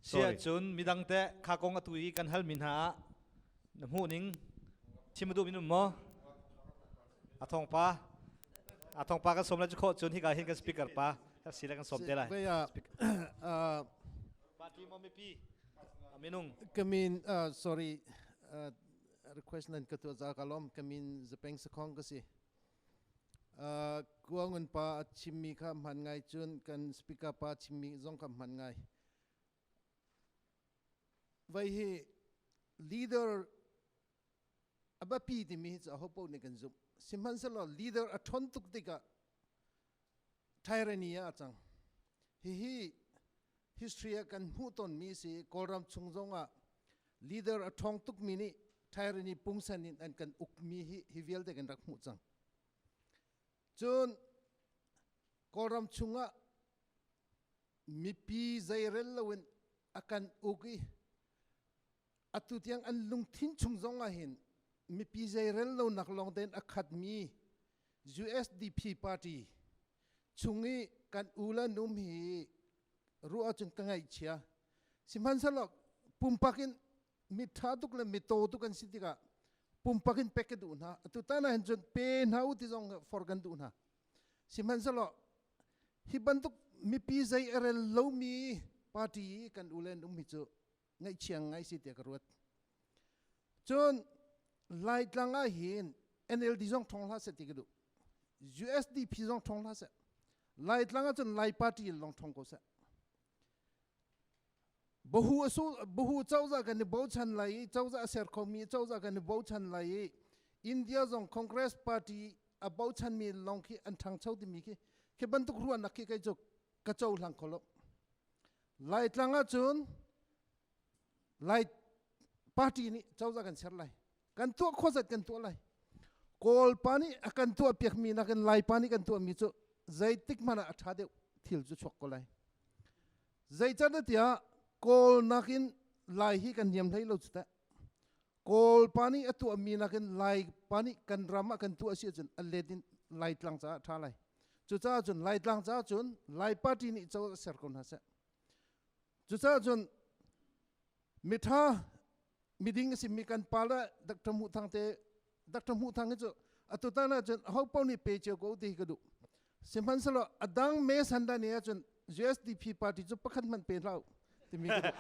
Si ahcun midang teh kha kong atu i kan halmi hna ah na hmuh ning chim duh minum maw? A thong pa a thong pa kan som lai cu khawh cun hika hin kan speaker pa si le kan som te lai. Party maw mipi minung Kamin sorry request nan ka tu za ka lom kamin zapeng sakhong ka si Kuangun pa a chimmi kha hman ngai cun kan speaker pa chimmi zong kha hman ngai. Vai hi leader a biapi timi hi cu aho paoh nih kan zumh. Sihmanhsehlaw leader a ṭhawn tuk tikah tyranny ah a cang. Hihi history ah kan hmuh tawnmi si Kawlram chung zongah leader a ṭhawng tukmi nih tyranny pungsan in an kan ukmi hi hi vialte kan rak hmuh cang. Cun Kawlram chungah mipi zeirel loin a kan uk i atu tiang an lungthin chung zong ah hin mipi zeirel lonak lawng tein a khatmi USDP party chung i kan u le num hi ruah ahcun ka ngaihchia sihmanhsehlaw pumpak in mi ṭha tuk le mi to tuk an si tikah pumpak in pek ka duh hna atu tan ah hin cun pe hna u ti zong for kan duh hna sihmanhsehlaw hi bantuk mipi zei a rel lomi party i kan u le an um hi cu ngaihchia ngai si tiah ka ruat cun Laitlang ah hin NLD zong ṭhong hlah seh ti ka duh USDP zong ṭhong hlah seh Laitlang ah cun Lai party lawng ṭhong ko seh Bahu asu bahu cozah kan i bochan lai i cozah a ser khomi cozah kan i bochan lai i India zong Congress party a bochanmi lawng khi an ṭhangcho timi khi khi bantuk ruahnak khi kei cu ka cohlang kho lo Laitlang ah cun Lai party nih cozah kan ser lai kan tuah khuazat kan tuah lai Kawl pa nih a kan tuah piakmi nakin Lai pa nih kan tuahmi cu zeitik hmanh ah a ṭha deuh thil cu chuak ko lai zeicahtiah tiah Kawl nakin Lai hi kan niam hlei lo cu teh Kawl pa nih a tuahmi nakin Lai pa nih kan ram ah kan tuah si ahcun a let in Laitlang caah a ṭha lai cucaah cun Laitlang caah cun Lai party nih cozah ser ko hna seh Cucaah cun miṭha miding a simi kan pa le Dr. Hmuh Thang te Dr. Hmuh Thang hi cu atu tan ahcun aho paoh nih pe cio ko ti hi ka duh. Sihmanhsehlaw a dang me sanda ni ahcun USDP party cu pakhat hmanh pe hlah u timi ka duh.